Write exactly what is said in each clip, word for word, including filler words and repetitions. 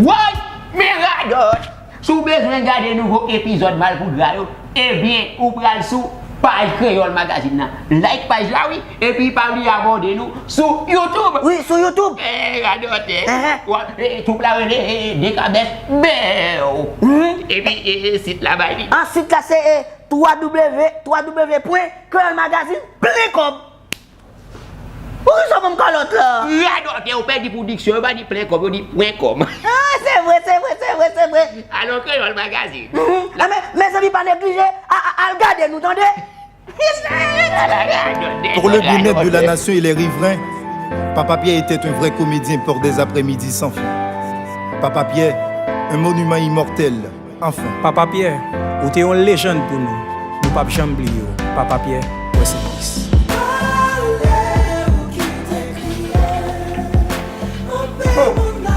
Woy! Men radòt! Si w bezwen gade nouvo epizòd Malpougra yo, ebyen, ou pral sou paj Kreyòl Magazine nan. Like paj la, wi, epi pa bliye abòne nou sou YouTube. Wi, sou YouTube. Eh, radòt, eh. Ehe. Wa, eh, troup la rele, eh, Dekabès Bèw. Mhm. Epi, eh, eh, sit la bay li. Ah, sit la se, eh, twa W, twa W pwen kreyòl magazine plen kòb. Poukisa w ban m kalòt la? Radòtè, ou pèdi pou diksyon, yo pa di plen kòb, yo di pwen kòm. Ah, se vre, se vre, se vre, se vre. Alò, Kreyòl Magazine. Mhm. Ah, men, mezanmi, pa neglije, a, a, al gade nou, tande. Pour le bien-être de la nation et les riverains, Papa Pierre était un vrai comédien pour des après-midi sans fin. Papa Pierre, un monument immortel. Anfen. Papa Pyè, ou te yon lejann pou nou. Nou p ap janm bliye w. Papa Pyè, rest in peace. Oh,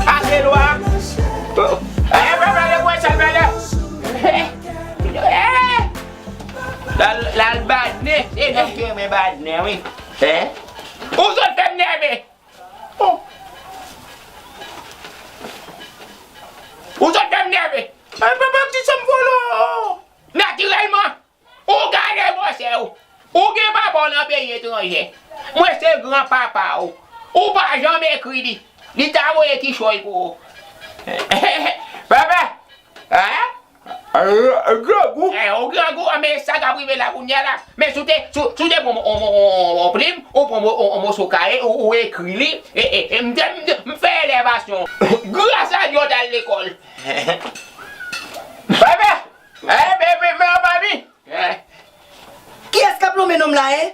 ase lwa. Oh. Eh, papa, le bwè sa, papa. Eh. L al, l al badnen. Se nèg ki renmen badnen, wi. Eh? Ou sot fè m nève. Oh. Ou sot fè m nève. Eh, papa, ti sè m volo. Natirèlman, ou gade gwosè w. Ou gen papa w nan peyi etranje. Mwen se granpapa w. Ou pa janm ekri li. Li ta voye kichòy pou ou. Papa, eh? Grangou. Eh, ou grangou, men sa k ap rive la kounye a la. Men si w te, si w, si w te pran yon, yon, yon, yon plim, ou pran yon, yon, yon moso kaye, ou, ou ekri li, e, e, e, m te, m te, m fè elevasyon. Gras a Dye w t al lekòl. Bebe! Eh, bebe, men anba mi. Eh. Kiyès k ap lonmen nonm la, en?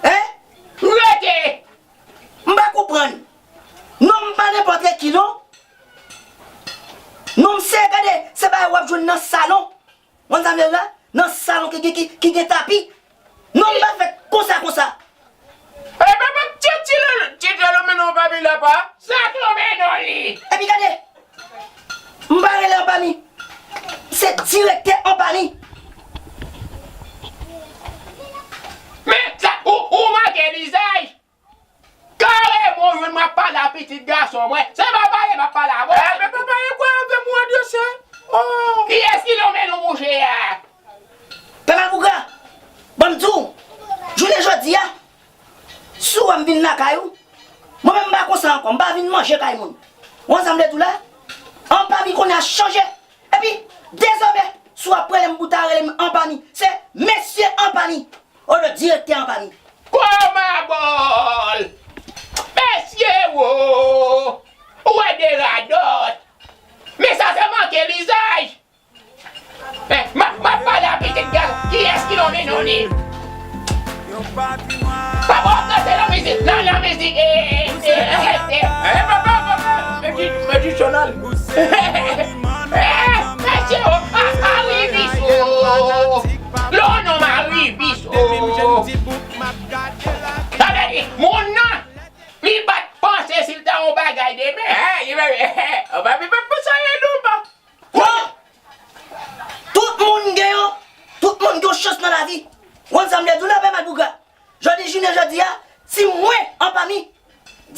En? Rete! M pa konprann. Nonm pa nenpòt ki, non. Nonm se, gade, se bagay w ap jwenn nan salon. Konn sa m vle di w la? Nan salon ki, ki, ki, ki gen tapi. Nonm pa fèt konsa, konsa. E papa, ti, ti, ti, ti lonmen non pa vin la pa. Sa tonbe nan li. Epi gade, m pa rele anba mi. Se direktè anba mi. Men sa, ou, ou manke lizaj. Kareman, w jwenn m ap pale a pitit gason mwen. Se pa pale m ap pale avè w. Eh, men papa, e kwè avè m ou adrese. Oh. Kiyès ki lonmen nou mouche a? Pè Malpougra, ban m di w, jounen jodi a, si w wè m vin lakay ou, mwen menm m pa konsa ankò, m pa vin manje kay moun. Ou konn sa m vle di w la? Anba mi kounye a chanje. Epi, dezòmè, si w ap rele m pou ta rele m anba mi, se mesye anba mi, olye direktè anba mi. Kòmabòl! Mesye wo! Ou wè de radòt! Men sa se manke lizaj! Eh, m ap, m ap pale a pitit gason. Kiyès ki lonmen non li? Papa, w ap danse nan mizik, nan, nan mizik, eh, eh, eh, eh, eh. Eh, papa, papa, mèt, mèt Jounal. Eh, mesye, oh, a, Arivis, oh. Lè w nonm Arivis, oh. Sa vle di, moun nan, li pa t panse si l ta yon bagay demen. Eh, li pa, eh, eh, papa, li pa t panse anyen non, pa. Non! Tout moun gen yon, tout moun gen yon chans nan lavi. Ou konn sa m vle di w la, Pè Malpougra? Jodi, jounen jodi a, si mwen anba mi,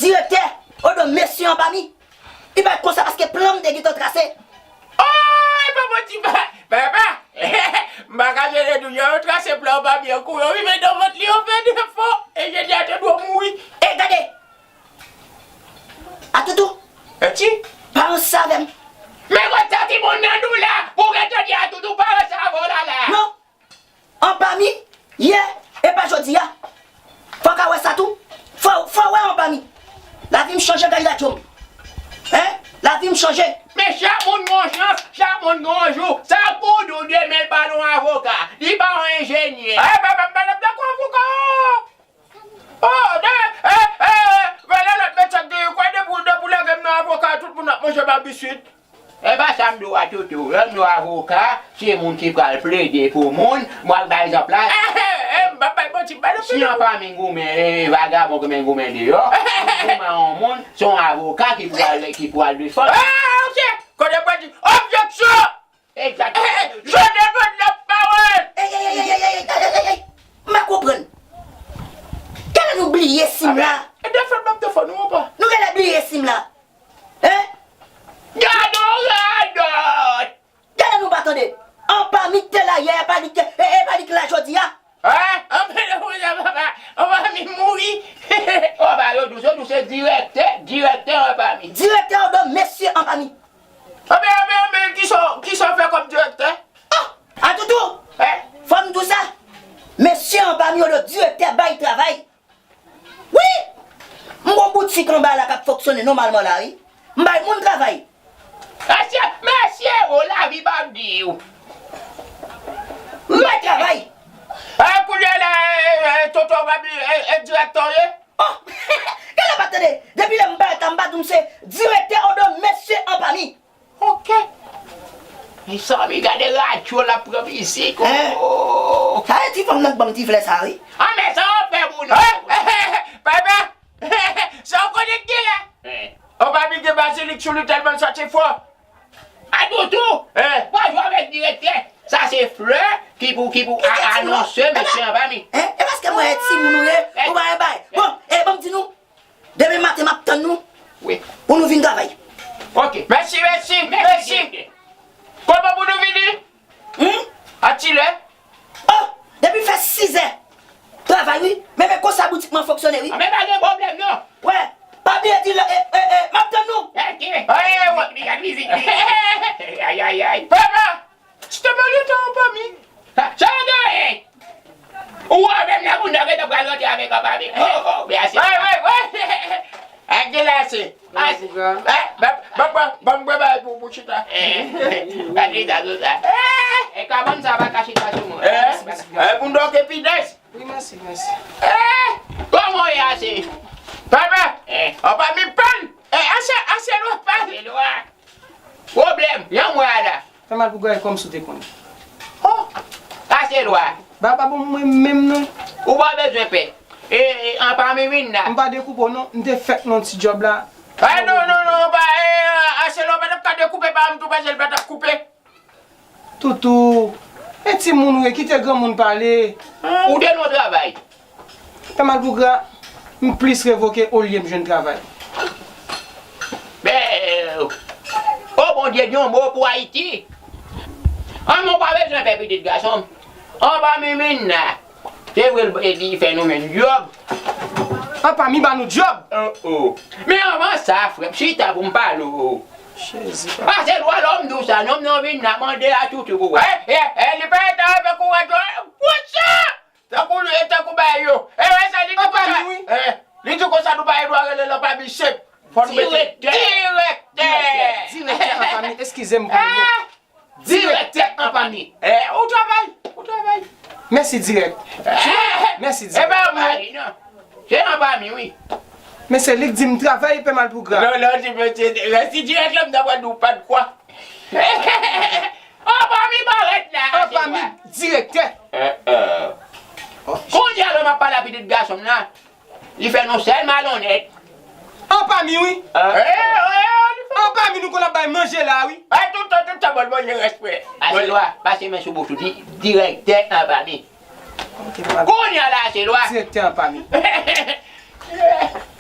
direktè, odo mesye anba mi, li pa t konsa paske plan m te gentan trase. Oh, e pa manti, pa, papa! M pa ka jere tou, yo trase plan anba mi an kou, yo rive nan vant li, yo fè defo, e jodi a te dwe mouri. E gade! Atoutou. Eti? Pa ranse avè m. Men kot sa timoun nan nou la, pou w gentan di Atoutou pa ranse avè w la la. Non. Anba mi, yè, e pa jodi a. Fò w ka wè sa tou. Fò, fò w wè anba mi. Lavi m chanje, gade radyo m. Hein? Lavi m chanje. Men chak moun gen yon chans, chak moun gen yon jou. Sa pou w di w demen l pa yon avoka, li pa yon enjenyè. Eh, papa, m pa t ap dakò avoka. Oh, de, eh, eh, eh, vale lòt, men sa k genyen, kwè depi w, depi w lage m nan avoka, tout moun ap manje babiswit. E pa sa m di w a, Toto. Lè m di w avoka, se moun ki pral plede pou moun. Mwen, pa egzanp la, eh, eh, eh, m pa bay manti, m pa nan si yon fanmi goumen, eh, vagabon ki men goumen deyò, goumen yon moun, se yon avoka ki pral, ki pral defann. Ah, ok. Kote pral di, objeksyon! Egzakteman. Eh, eh, je demande la parole! Ey, ey, ey, ey, ey, ey, ey, ey, ey, ey. M pa konprann. Genlè nou bliye sim la. E defèt m ap defèt nou anba. Nou genlè bliye sim la. Hein? Anpami. Anben, anben, anben, kisa, kisa w fè kòm direktè? Oh! Atoutou! Eh? Fò m di w sa. Mesye Anpami, yo do direktè bay travay. Wi! M gon boutik anba la k ap fonksyone nòmalman la, wi. M bay moun travay. Mesye, mesye, o lavi pa di w. M bay travay. E, kounye a la, e, e, Toto, w pa di, e, e, direktè w ye? Oh! Gade pa tande. Depi lè m parèt la, m pa di w m se direktè odo mesye Anpami. Ok. Mezanmi, gade radyo l ap pran mizik. Hein? Oh. Sa e ti fanm nan k ban m ti flè sa, wi. Ah, men sa w ap fè pou nou? Hein? Papa! Sa w konnen k gen la? Hein? Anpami gen bazilik sou li tèlman l santi fò. Atoutou! Hein? Pa jwe avèk direktè. Sa se flè ki pou, ki pou a-, anonse mesye Anpami. Hein? E paske mwen e timoun ou ye, ou pa e bay. Bon, e ban m di nou, demen maten m ap tann nou. Wi. Pou nou vin travay. Ok. Mèsi, mèsi, mèsi. Kòman pou nou vini? Hmm? A kilè? Oh, depi fè sizè. Travay, wi. Men, men konsa boutik mwen fonksyone, wi. A, men pa gen pwoblèm, non. Wè, pa bliye di lè, e, e, e, m ap tann nou. Ok. Ay, ay, ay. Ay, ay, ay. Papa! Stop a letan, Anpami. Ha, sa w genyen? Ou wè menm nan moun nan gentan pral rantre avèk Anpami. Oh, oh, mèsi. Wi, wi, wi. Ak de lase. Ase. Eh, ban, ban, ban, ban m bwè bagay pou, pou chita. Eh, pa chita sou sa. Eh. E kabann sa pa ka chita sou mwen. Eh, eh, moun dòk epi dès. Wi, mèsi, mèsi. Eh, kòman w ye, Ase? Papa, eh, Anpami pèl. Eh, Ase, Ase lwa pèl. Ase lwa. Pwoblèm, jan m wè a la. Fè mal pou gay kòmsi w te konnen. Oh, Ase lwa. Ba, ba bon mwen menm non. Ou pa bezwen pè. E, e, Anpami vin la. M pa dekoupe w non, m te fèk nan ti djòb la. Ah, non, non, non, pa, e, Ase lwa pa t ap ka dekoupe pa m tou, paske l pa t ap koupe. Toutou, e timoun ou ye, kite granmoun pale. Ou te nan travay. Fè mal pou gra, m plis revoke olye m jwenn travay. Men, o Bondye, di yon mo pou Ayiti. An, men w pa bezwen pè, pitit gason m. Anpami vin la. Se vre, l, li fè nou menm djòb. Anpami ba nou djòb. Oh, oh. Men anvan sa, frè m, chita pou m pale w. Jezi, papa. Ase lwa, lè m di w sa, nonm nan vin la mande Atoutou pou wè. Eh, eh, eh, li pa eta avèk ou, Atoutou. What's up? Tankou, tankou bagay yo. E, e, sa li di konsa. Anpami, wi. E, li di konsa nou pa gen dwa rele l Anpami senp. Fò n mete direktè. Direktè. Direktè Anpami, eskize m pou mo. Ah! Direktè Anpami. E, ou travay, ou travay. Mèsi, dirèk. E, mèsi, dirèk. E pa mwen. Se Anpami, wi. Men se li k di m travay, pè mal pou gra. Non, non, di mèsi, mèsi dirèk la, m ta pral di w pa de kwa. Anpami parèt la, Anpami direktè. Eh, eh. Kounye a la m ap pale a pitit gason m nan, li fè nou sèl malonnèt. Anpami, wi. Eh, eh, eh, li fè Anpami nou konn ap bay manje la, wi. Eh, tout tan, tout tan, bon, bon, gen respè. Ase lwa, pase men sou bouch ou, di, direktè Anpami. Ok, pa. Kounye a la, Ase lwa. Direktè Anpami.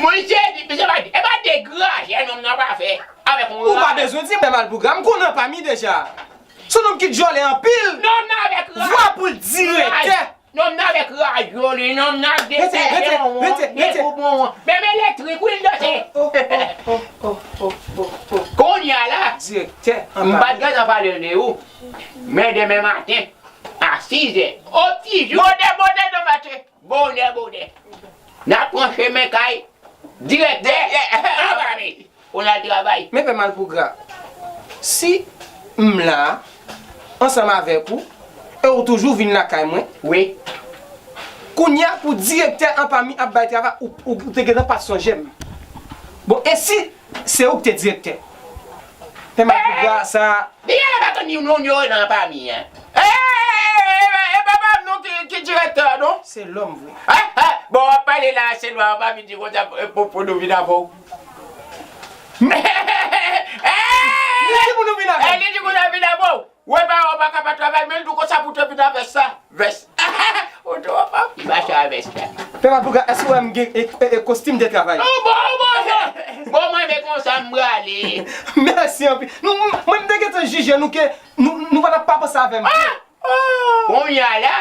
Mwen se di, se pa, e pa degraje nonm nan pa fè avèk yon. Ou pa bezwen di m, pè mal pou gra, m konnen Anpami deja. Se yon nonm ki djòlè anpil. Nonm nan avèk raj. Vwa pou l direktè. Nonm nan avèk raj yo, li, nonm nan avèk de pèlen, de koupon. Menm elektrik, wi, l danse. Oh, oh, oh. Kounye a la, direktè, m pa t gentan pale de ou. Men demen maten, a sizè, o ti jou. Bonè, bonè nan maten. Bonè, bonè. N ap pran chemen kay direktè Anpami pou n al travay. Men pè mal pou gra. Si m la, ansanm avèk ou, e ou toujou vin lakay mwen. Wi. Kounye a, pou direktè Anpami ap bay travay, ou, ou, ou te gentan pa sonje m. Bon, e si se ou ki te direktè? Pè mal pou gra sa. Li genlè pa konn ni non yo nan Anpami an. Eh, eh, eh, eh, eh, papa m non ki, ki direktè a, non? Se lòm vre. Eh, eh, bon, w ap pale la, se lwa, w pa vin di konsa, eh, pou, pou nou vin avè w. Eh, li di pou nou vin avè l. Eh, li di pou nou vin avè w. Wè, pa, w pa ka pa travay, men l di w konsa pou te vin avè sa. Vès. Ou twò fò. Li mache avè sa. Pè mal pou gra, èske w wè m gen e, e, e kostim de travay? Oh, bon, bon, bon. Bon, mwen, men konsa, m prale. Mèsi anpil. Nou, m, mwen, m te gentan jije nou ke nou, nou pa t ap pa panse avè m. Ah! Oh! Kounye a la,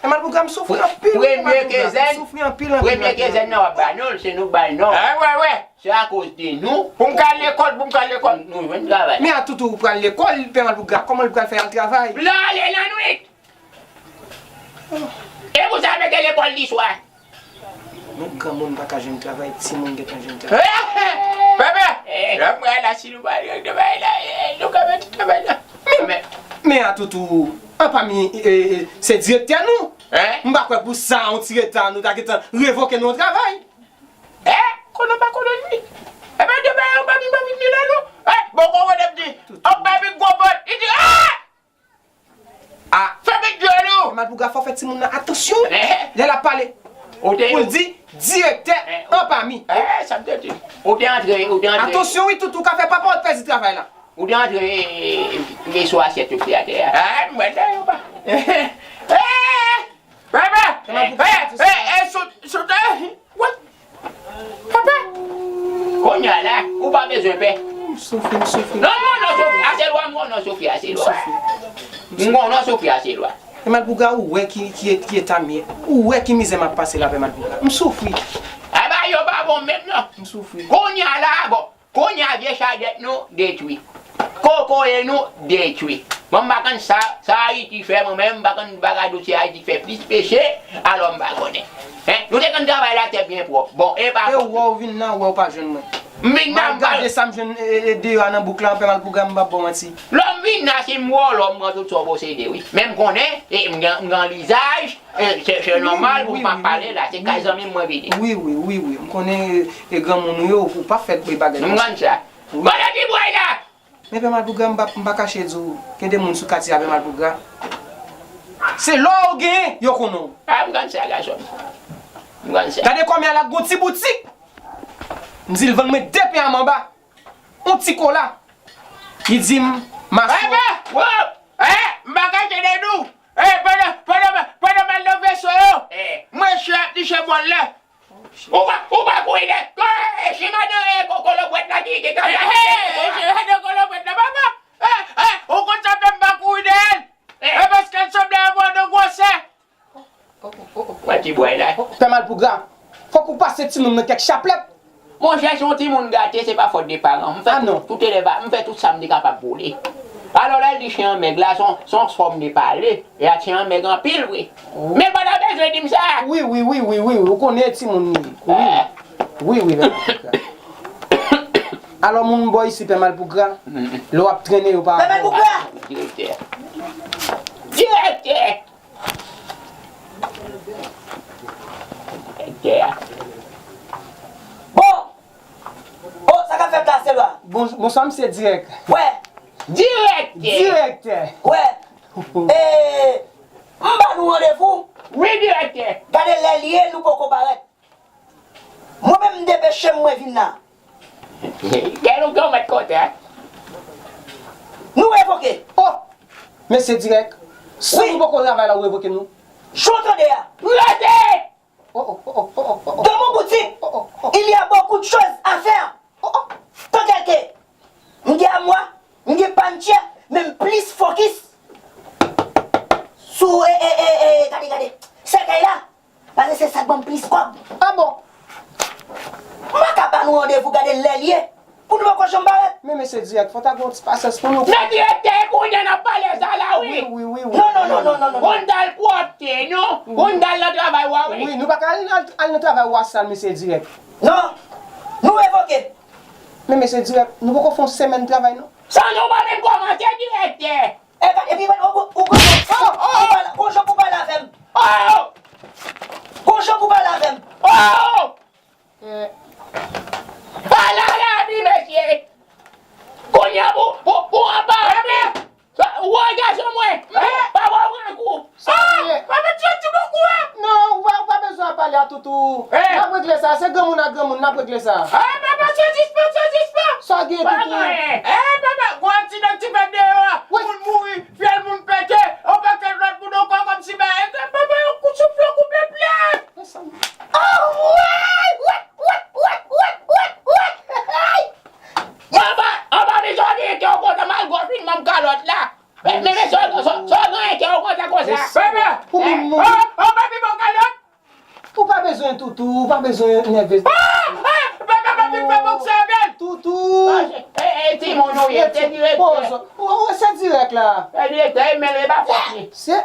Pè Malpougra, m soufri anpil, Pè Malpougra. M soufri anpil, anpil, anpil, anpil. Premye kezenn nan w ap ba nou l, se nou k ba l non. Wè, wè, wè. Se akoz de nou. Pou m ka al lekòl, pou m ka al lekòl. Nou jwenn travay. Men a Toutou pral lekòl, Pè Malpougra, kòman l pral fè al travay? L ale lannwit. E pou sa mete lekòl di swa. Men granmoun pa ka jwenn travay, timoun gentan jwenn travay. Papa! Lè m pral la, si nou pa regle bagay la, eh, nou ka mete travay la. Men, men a Toutou, anpami, eh, eh, se direktè nou. M pa kwè pou sa, yon ti reta, nou ta gentan revoke nou yon travay. Eh, konnen pa konnen li. Ebyen, de bagay, anpami pa vin li la, non. Eh, bon, konnen m di, anpami gwo vant, li di, ah! Ah, fèmen dyòl ou! Malpougra, fò fè timoun nan atansyon lè l ap pale. Pou l di direktè anpami. Eh, sa m te di. Ou te antre, ou te antre. Atansyon wi, Toutou ka fè papa w pèdi travay la. Ou te antre, eh, eh, eh, sou asyèt yo ki atè a. Ah, m wè dèyè yo pa. Eh, papa! Eh, eh, eh, sot, sot, eh, what? Papa! Kounye a la, ou pa bezwen pè. M soufri, m soufri. Non, m konnen w soufri ase lwa, m konnen w soufri ase lwa. M konnen w soufri ase lwa. Pè Malpougra, ou wè ki, ki, ki eta m ye. Ou wè ki mizè m ap pase la, Pè Malpougra. M soufri. Aba, yo pa bon menm, non. M soufri. Kounye a la, bon. Kounye a, vye chadèt nou detwi. Kokoye nou detwi. Mwen, m pa konn sa, sa Ayiti fè, mwen menm, m pa konn bagay dosye Ayiti fè plis peche, alò m pa konnen. Hein? Nou te konn travay la tè byen pwòp. Bon, e pa fòt. E ou wè w vin nan, ou wè w pa jwenn mwen. M vin nan, m pa gade sa m jwenn, e, e, e, deyò a nan bouk la, Pè Malpougra, m p ap ba w manti. Lè m vin nan, si m wè w, lè m pran tout sa w posede, wi. Men m konnen, e, m gen, m gen lizaj, e, se, se nòmal pou m pa pale la, se kay zanmi m mwen vini. Wi, wi, wi, wi. M konnen, e, e granmoun ou ye, ou pa fèt pou bagay konsa. M konn sa. Wi. Kote ti bway la? Men Pè Malpougra, m pa, m pa kache di w, gen de moun sou katye a, Pè Malpougra. Se lò yo genyen, yo konnen w. Ah, m konn sa, gason. M konn sa. Gade kòmè a la, gon ti boutik. M di l vann mwen de pen a manba. Yon ti kola. Li di m, Masyo. Eh, ben, wo! Eh, m pa kache de nou. Eh, pandan, pandan, pandan m al nan veso yo, mwen chè ap niche bòl la. Ou pa, ou pa kouri dèyè. E, e, si madan, e, ko-, kolobwèt la ki, ki ka fè. E, e, e, si madan kolobwèt la, papa. E, e, ou konn sa fè m pa kouri dèyè l? E, paske l sanble avè w nan gwosè. Wè ti bway la. Pè Malpougra, fòk ou pase timoun nan kèk chaplèt. Monchè, si yon timoun gate, se pa fòt de paran. M fè tout, tout elèv a, m fè tout sa m te kapab pou li. Alò, lè l di chen an mèg la, se yon, se yon fòm de pale. E a chen an mèg anpil vre. Men pa ta bezwen di m sa. Wi, wi, wi, wi, wi, wi, ou konnen timoun li. Wi. Wi, wi, Pè Malpougra. Alò, moun bò isi, Pè Malpougra, lè w ap trennen yo pa. Pè Malpougra! Direktè. Direktè! Direktè. Bon! Oh, sa k ap fèt la, Selwa? Bon, bonswa, mesye dirèk. Wè. Direktè. Direktè. Wè. E, m ba nou randevou. Wi, direktè. Gade lè l ye, nou poko parèt. Mwen menm, m depeche m, mwen vin la. Gen nou gen mèt kontè. Nou revoke. Oh! Mesye dirèk. Si nou poko travay la, ou revoke nou? Jan w tande a. Rete! Oh, oh, oh, oh, oh, oh, oh. Dans mon boutique, oh, oh, oh, il y a beaucoup de choses à faire. Oh, oh. Tant tel que, m gen amwa, m gen pantyè, men m plis fokis sou, e, e, e, e, gade, gade, sèkèy la. Paske se sa k ban m plis kòb. Ah bon? M pa ka ba nou randevou, gade lè l ye. Pou nou poko janm parèt. Men mesye dirèk, fò ta gen yon ti pasyans pou nou. Men direktè, kounye a n ap pale sa la, wi. Wi, wi, wi, wi. Non, non, non, non, non, non. Pou n t al pwòpte, non. Pou n t al nan travay w a, wi. Wi, nou pa ka al, al, al nan travay w a sal, mesye dirèk. Non. Nou revoke. Men mesye dirèk, nou poko fè yon semèn travay, non. Sa nou pa menm kòmanse, direktè. E gade, epi, ou, ou, ou, ou, ou, ou, gon jan pou pale avè m. Oh! Gon jan pou pale avè m. Oh! Eh. Ala lavi, mesye! Kounye a pou, pou, pou anba, men! Sa, wè gason mwen! Eh! Papa pran kou! Sa, ah! Papa tchè ti bokou a! Non, ou pa, ou pa bezwen ap pale a Toutou. Eh! N ap regle sa, se granmoun ak granmoun, n ap regle sa. Ah, papa, se dispo, se dispo! Sa gen, Toutou? Eh, papa, gwo ti nèg ti fè deyò a, moun mouri, fyèl moun pete, yon pakèt lòt moun ankò kòmsi ba, e, papa, yon kout souflè koupe plat! Oh, wè, wè, wè, wè, wè, wè, hey! Anba, anba, men sa w gen kè w kontan, malgre w fin manm kalòt la. Men, men, men sa w, sa w, sa w gen kè w kontan konsa. Papa! Ou vin mouri. Oh, Bezwen nève. Ah! Ah! Papa, pa vin fè boksè avè l! Toutou! Ah, se, e, e, timoun ou ye, se direktè. Poz. Ou, ou, se dirèk la. Se direktè, e men l e pa fòt li. Se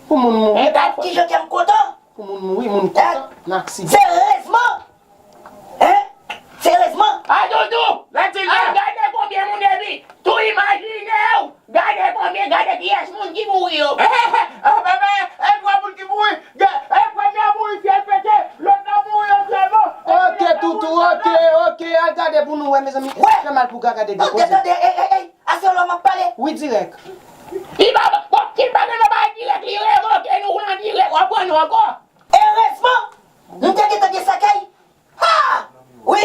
pou moun mouri. E pa fòt. Kijan ke m kontan? Pou moun mouri, moun kontan nan aksidan. Serezman! Hein? Serezman! A Doudou! Rete la! Gade konbyen moun epi tou imajine w! Gade konbyen, gade kiyès moun ki mouri yo. Ah, papa, e twa moun ki mouri. Ga-, e premye a mouri, fyèl pete, lòt la mouri antrèman. Ok, Toutou, ok, ok, al gade pou nou wè, mezanmi. Fè mal pou ga gade de koze. Tande, tande, ey, ey, ey, ase lò m ap pale. Wi, dirèk. Li pa, bon, si l pa gen nan bay dirèk, li revoke nou lan dirèk, w ap pran nou ankò. Erezman, nou te gentan gen sèkèy. Ha! Wi.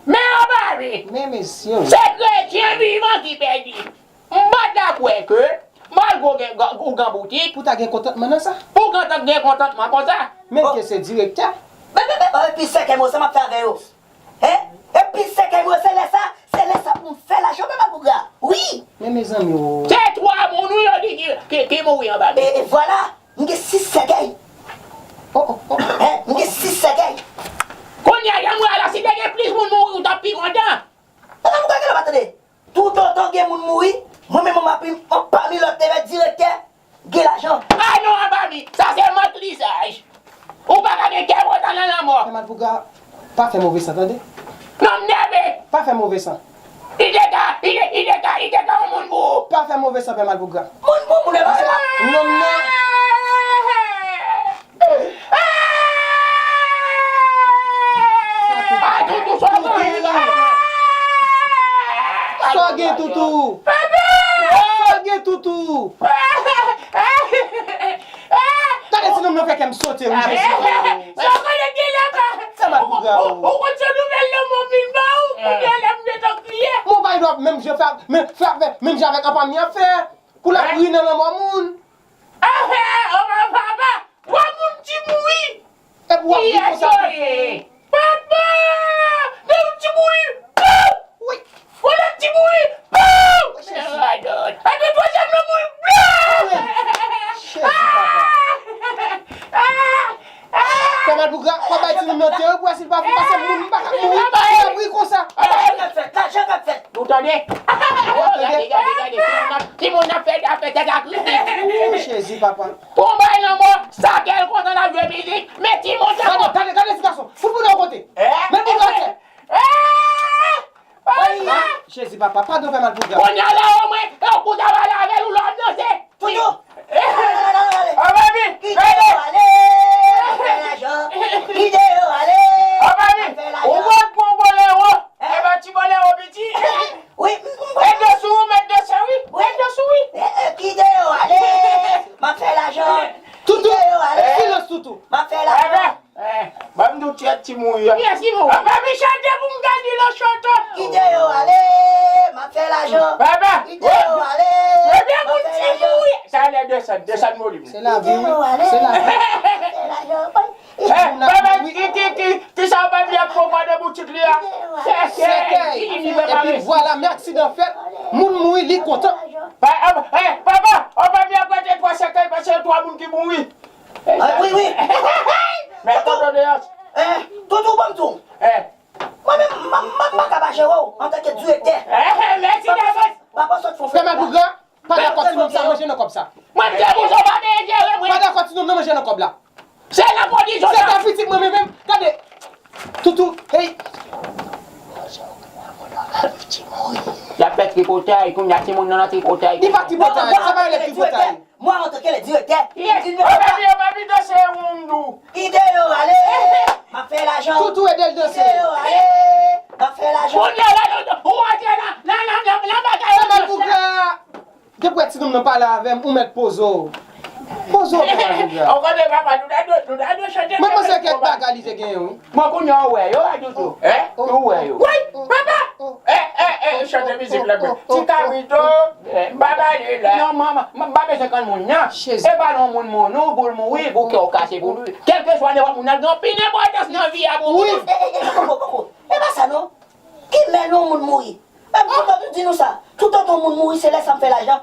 Men anba mi. Men mesye. Se kretyen vivan ki pèdi. M pa ta kwè ke, malgre w gen, ou gen boutik, pou ta gen kontantman nan sa. Pou kontan gen kontantman konsa. Menm ke se direktè. Men, men, men, men, epi sèkèy mwen, sa m ap fè avè yo? Hein? Epi sèkèy mwen, se lè sa, se lè sa pou m fè lajan, men, Malpougra. Wi. Men mezanmi, o. Se twa moun, wi, yo di ki, ki, ki mouri anba mi. E, e vwala. M gen sis sèkèy. Oh, oh, oh. Hein? M gen sis sèkèy. Kounye a, jan m wè la, si te gen plis moun mouri, ou t ap pi kontan. Papa, m kwè ke l ap tande. Toutotan gen moun mouri, mwen menm, m ap, m ap pami lòt te vè direktè, gen lajan. Ah non, anba mi, sa se mank lizaj. Ou pa ka gen kè kontan nan lanmò. Fè mal pou ga. Pa fè move san, tande? Non, m nève. Pa fè move san. Li te ka, li te, li te ka, li te ka yon moun pou ou. Pa fè move san, Pè Malpougra. Moun pou moun e pase la. Non, non. Ah, Toutou, sa w gen la? Sa w gen, Toutou? Sa w gen, Toutou? Gade ti nonm nan fè kè m sote, wi, Jezi. Sa w konnen ki lè pa? Sa Malpougra, o. Ou konn se nouvèl lanmò m vin ba ou, kounye a la m gentan kriye. Mwen pa dwa menm jan fè, men, fè, fè, menm jan avèk anpami ap fè. Pou l ap ri nan lanmò moun. Ah, ah, oh, papa, twa moun ki mouri. Epi w ap ri konsa. Kiyès yo ye? Papa! De moun ki mouri. Pou! Wi. Yon lòt ki mouri. Pou! Wi, Jezi. Epi twazyèm nan mouri. Pou! Wi. Jezi, papa. Ah! Ah! Ah! Fè mal pou gra, fò bay timoun nan te, wi, pou wè si l pa fou, paske moun pa ka mouri, l ap ri konsa. Lajan k ap fèt, lajan k ap fèt. Nou tande? Gade, gade, gade. Timoun ap, timoun ap fè, ap fè tèt ak ri. Oh, Jezi, papa. Pou bay lanmò, sa kè l kontan l ap jwe mizik. Men timoun sa. Gade, gade, gade ti gason. Fout pou nan kote. Men pou nan tèt. Ay, Jezi, papa, padon fè mal pou gra. Kounye a la, omwen, yon kout a bal avè l, ou lòm danse. Toutou. Oh, baby, kite yo ale, fè lajan. Kite yo ale, oh, baby, fè lajan. Ou wè gwo bolero, e ba ti bolero piti. Wi, m, m, e de sou ou, met de se wi. Wi. E de sou wi. Eh, eh, kite yo ale, m ap fè lajan. Toutou, kite yo ale, silans, Toutou. M ap fè lajan. Eh, ban m di w tèt ti mouri a. Kiyès ki mouri? Papa, mi chante pou m gade lò chante. Kite yo ale, m ap fè lajan. Papa, kite yo ale, m ap fè lajan. Premye moun ki mouri. Sa lè desann, desann mouri. Se lavi, wi. Se lavi. M ap fè lajan. Eh, papa, ki, ki, ki, ki sa w pa di ap fè w pa nan boutik li a? Sèkèy. Sèkèy. Epi vwala, men aksidan fèt, moun mouri, li kontan. Pa, eh, papa, w pa di ap rete twa sèkèy, paske twa moun ki mouri. Ah, wi, wi. Men kondoleyans. Eh, Toutou, ban m di w. Eh. Mwen menm, m, m, m pa ka pa jere w antanke direktè. Eh, mèsi davans. Papa sot fon. Fè mal pou gra. Pa dakò ti nonm sa manje nan kòb sa. Mwen m te boujon pa veye jere mwen. Pa dakò ti nonm nan manje nan kòb la. Se nan kondisyon sa. Se ta pitit mwen menm, menm. Gade. Toutou, hey. Y ap fè tripotay, kounye a timoun nan nan tripotay. Li pa tripotay, sa pa rele tripotay. Mwen, antanke le direktè, yes, il ne faut pas. Yo pa vin danse yon dou. Kite yo ale, m ap fè lajan. Toutou ede l danse. Kite yo ale, m ap fè lajan. Kounye a la, ou antre nan, nan, nan, nan, nan bagay. Fè mal pou gra. Depi w wè ti nonm nan pale avè m, ou mèt poze w. Poze w, Pè Malpougra. Ou konnen papa, nou ta dwe, nou ta dwe chante. Mwen panse kèk bagay li te genyen, wi. Bon, kounye a ou wè yo, a Toutou. Hein? Ou wè yo. Woy, papa! Eh, eh, eh, chante mizik la, men. Ti kabrito, eh, m pa ba li la. Non, manman, m pa bezwen konn moun nan. Jezi. E pa non moun moun ou, pou l mouri, pou kè w kase pou li. Kèlkeswa nenpòt moun nan, gen anpil enpòtans nan vi a pou moun. Wi. Eh, eh, eh, poko, poko. E pa sa, non. Ki mè non moun mouri? Mwen kontan m di nou sa. Toutotan moun mouri, se lè sa m fè lajan.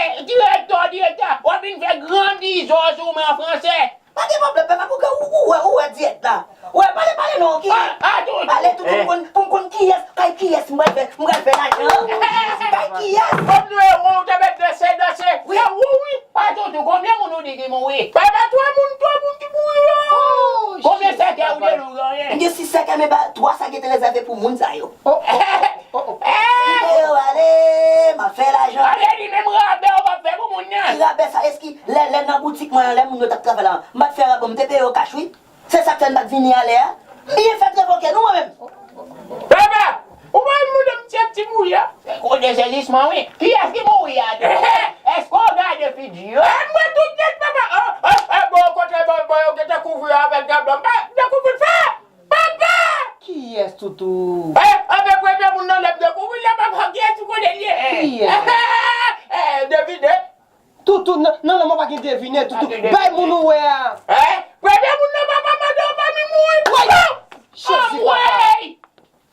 Direktè, direktè, w ap vin fè grandizò sou mwen an fransè. Pa gen pwoblèm, pèp la, pou ke ou, ou wè, ou wè dirèk la. Ou wè, pale, pale non, ki. Ah, ah, tout. Pale tout pou m konn, pou m konn kiyès, kay kiyès m pral fè, m pral fè lajan. Kay kiyès. Kòm nou e won, ou te mèt danse, danse. Wi. Se ou, wi. Ah, tout, tout. Konbyen moun ou di ki mouri? Papa, twa moun, twa moun ki mouri yo. Oh, konbyen sèkèy ou te lou genyen? M gen sis sèkèy, men ba, twa sa ki te rezève pou moun sa yo. Oh, oh, oh, oh, oh. Kite yo ale, m ap fè lajan. Ale di menm rabè ou p ap fè pou moun nan. Ki rabè sa? Èske lè, lè nan boutik mwen an, lè moun yo t ap travay la, m pa t fè rabè, m te peye yo kach, wi. Se sa k fè m pa t vini alè a. Byen fèt revoke nou, mwen menm. Papa, ou pa vin mande m ti, ti mouri a? Se kou de sezisman, wi. Kiyès ki mouri a, tou? Èske w gade figi yo? E, mwen tout nèt, papa. Oh, oh, oh, bon, kote, bon, bon, yo gentan kouvri avèk drap blan. M pa dekouvri l fè. Papa! Kiyès, Toutou? Eh, anben, premye moun nan lè m dekouvri l la, papa, kiyès ou konnen l ye? Kiyès? Eh, devine. Toutou, non, non, non, mwen pa gen devine, Toutou. Bay moun ou wè a. Eh, premye moun nan, papa, madanm pa mi mouri. Woy! Jezi, papa. Anmwey!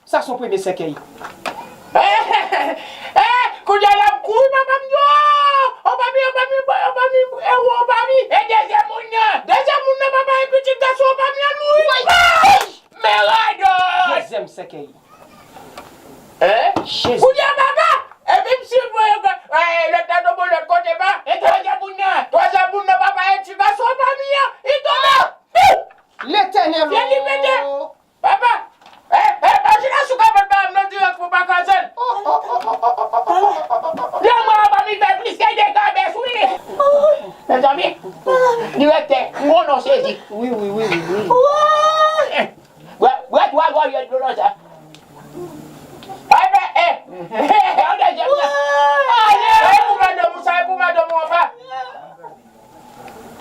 Sa se yon premye sèkèy. Eh, kounye a la m kouri, papa m di, oh, oh, papi, oh, papi, oh, papi, eh, oh, papi. E dezyèm moun nan? Dezyèm moun nan, papa, e pitit gason, oh, papi, an mouri. Woy! Men radòt! Dezyèm sèkèy. Hein? Jezi. Kounye a, papa, epi m swiv mwen, eh, lòt la tonbe lòt kote, pa. E twazyèm moun nan? Twazyèm moun nan, papa, e ti gason, oh, papi, an, li tonbe. Pou! Letènèl, oh! Papa! Eh, eh, pa jina sou kapòt pa m nan dirèk pou pa kraze l. Lanmò a pa vin fè plis ke de kabès, wi. Mezanmi, direktè, m gon non sezi. Wi, wi, wi, wi, wi. Bwè, bwè twa gòjè dlo nan sa. Ay, men, eh. Yon dezyèm nan. Ale! E pou madanm ou sa, e pou madanm ou anba.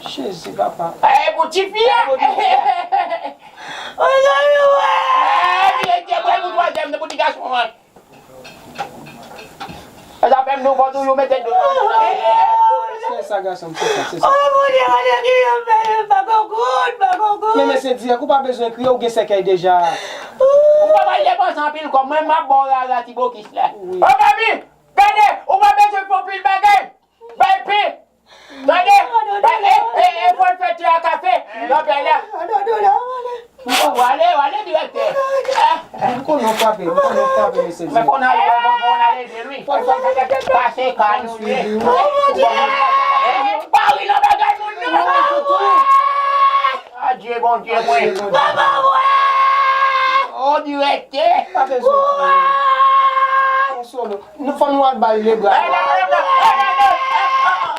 Jezi, papa. E pou tifi a. Mezanmi, wè. E, direktè, bwè pou twazyèm nan pou ti gason an. E sa fè m nou fò toujou mete dlo nan. Se sa, gason m, se sa, se sa. Oh, Bondye, Bondye, ki yo fè, m pa konn kout, m pa konn kout. Men mesye dirèk, ou pa bezwen kriye, ou gen sèkèy deja. Ou pa pral depanse anpil kòb, mwen m ap ba w rara ti bokis la. Wi. Oh, papi, gade, ou pa bezwen fè anpil bagay. Bay pen. Tande, bay, e, e, e, fò l fè te a kafe nan pè la. Wale, wale, direktè. M konnen w frape, m konnen w frape, mesye. Men fò n ale, fò, fò n ale ede l, wi. Fò l fè pase ka nou, wi. Oh, mon Dieu! Pari nan bagay moun nan. Adye, Bondye mwen. Papa mwen! O, direktè! Pa bezwen. Konsole. Nou fò nou al ba l lebra.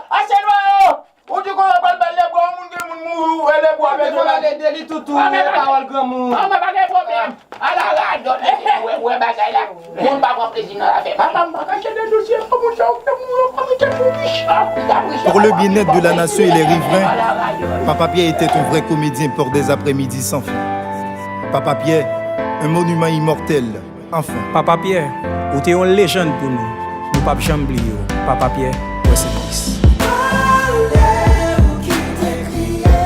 Ase lwa yo! Ou di konsa pral ba l lebra, yon moun gen moun mouri, ou e lebra bezwen. Fò n al ede li toutou, e pawòl granmoun. An, mwen pa gen pwoblèm. Ala radòt, mesye, wè, wè bagay la. Moun pa pran plezi nan zafè. Papa, m pa kache de dosye pou moun sa yo te mouri, pa mete pou Richard. Richard. Pour le bien-être de la nation et les riverains, Papa Pierre était un vrai comédien pour des après-midi sans fin. Papa Pierre, un monument immortel, enfin. Papa Pierre, ou te yon lejann pou nou. Nou p ap janm bliye w. Papa Pierre, rest in peace. Pale ou kite kriye.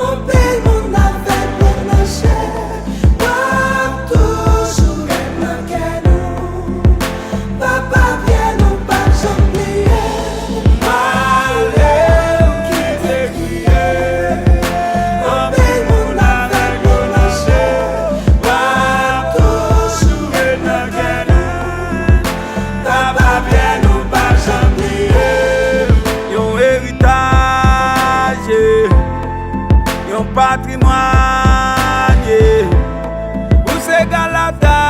Anpil moun avèk moun nan chè. W ap toujou ret nan kè nou. Papa Pyè nou p ap janm bliye. Pale ou kite kriye. Anpil moun avèk nou nan chè. W ap toujou ret nan kè nou. Papa Pyè nou p ap janm bliye. Yon eritaj, yon patrimwàn, yeah. Ou se Galata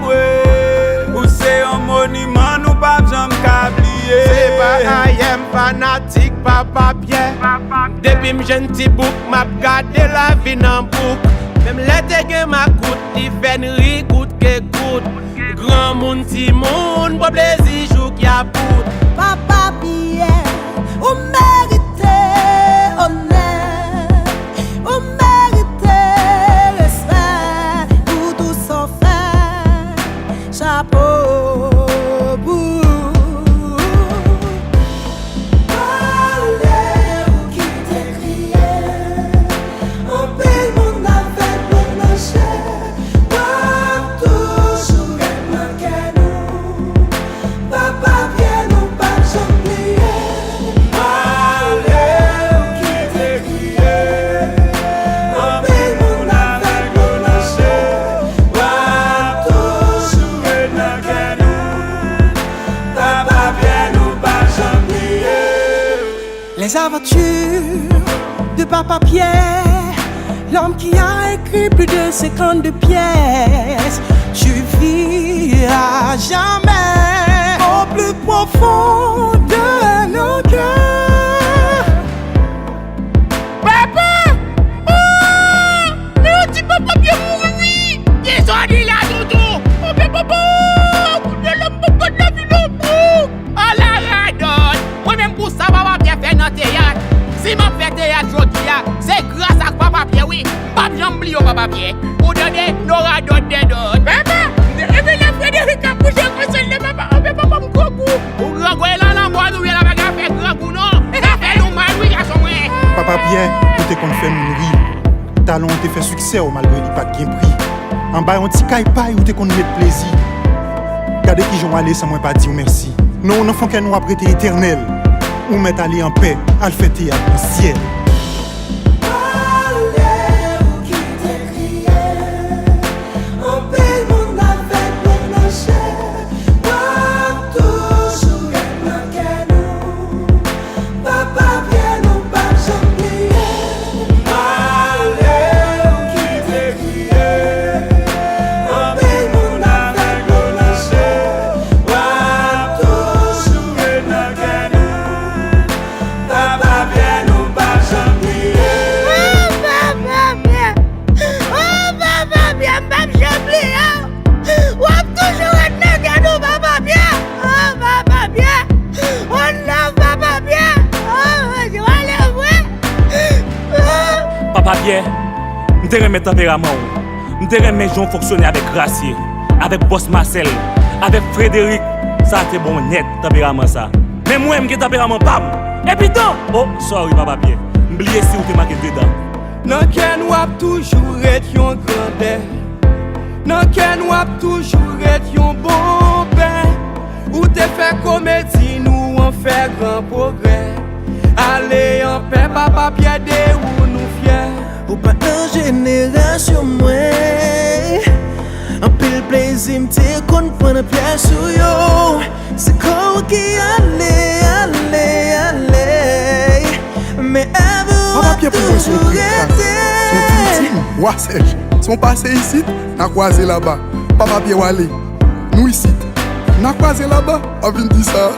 mwen, ou se yon moniman nou p ap janm ka bliye. Se pa ayè m fanatik Papa Pyè. Depi m jenn ti bouk, m ap gade lavi nan bouk. Menm lè te gen makout, li fè n ri kout ke kout. Granmoun, timoun, pran plezi jouk y a bout. Papa Pyè, ou merite onè, ou merite respè pou tou sa w fè. Chapo pou ou. Pale ou kite kriye. Les aventures de Papa Pierre, l'homme qui a écrit plus de cinquante-deux pièces. Tu vis à jamais au plus profond de nos cœurs. Papa! Oh! Yo di papa Pyè mouri wi! Kisa w di la, tonton? Anben papa! Kounye a m poko t leve non pou! Ala radòt! Mwen menm pou sa papa Pyè fè nan teyat. Si m ap fè teyat jodi a, se gras ak papa Pyè wi. M p ap janm bliye w papa Pyè. Ou tande? No radòt dèdòt. Papa! Epi lè Frederick ap kouche konsèy de papa, anben papa m grangou. Ou grangou e lan lanmò nou ye la pa ka fè grangou non. Sa fè nou mal wi gason mwen. Papa Pyè, ou te konn fè moun ri. Talan w te fè siksè w malgre li pa t gen pri. Anba yon ti kay pay ou te konn met plezi. Gade kijan w ale san mwen pa di w mèsi. Non w nan fon kè nou ap rete etènèl. Ou mèt ale anpè, al fè teyat nan syèl. Ale ou kite kriye. Anpil moun avèg nan chè. W ap toujou ret nan kè nou. Papa Pyè nou p ap janm bliye. Ale ou kite kriye. Anpil moun avèg nou nan chè. W ap toujou ret nan kè nou. Papa Pyè nou p ap janm bliye. Oh, papa Pyè! Oh, papa Pyè, m p ap janm bliye w. W ap toujou ret nan kè nou, papa Pyè. Oh, papa Pyè. One love, papa Pyè. Oh, Bondye, w ale vre. Oh. Papa Pyè, m te renmen tanperaman w. M te renmen jan w fonksyone avèk Grasye, avèk bòs Masèl, avèk Frederick. Sa te bon nèt, tanperaman sa. Men mwen, m gen tanperaman pa m. Epi tan! Oh, sorry, papa Pyè. M bliye si w te make de dan. Nan kè n w ap toujou ret yon grandè. Nan kè n w ap toujou ret yon bon pè. Ou te fè komedi nou an fè gran pwogrè. Ale anpè, papa Pyè, de ou nou fyè. Ou pa t nan jenerasyon mwen. Anpil plezi m te konn pran nan pyès ou yo. Se kò w ki ale, ale, ale. Men avè w ap toujou rete. Papa Pyè pou mwen se yon krik krak. Se yon timoun. Wa Sèj, si w pase isit, n a kwaze laba. Papa Pyè w ale. Nou isit. N a kwaze laba. W ap vin di sa.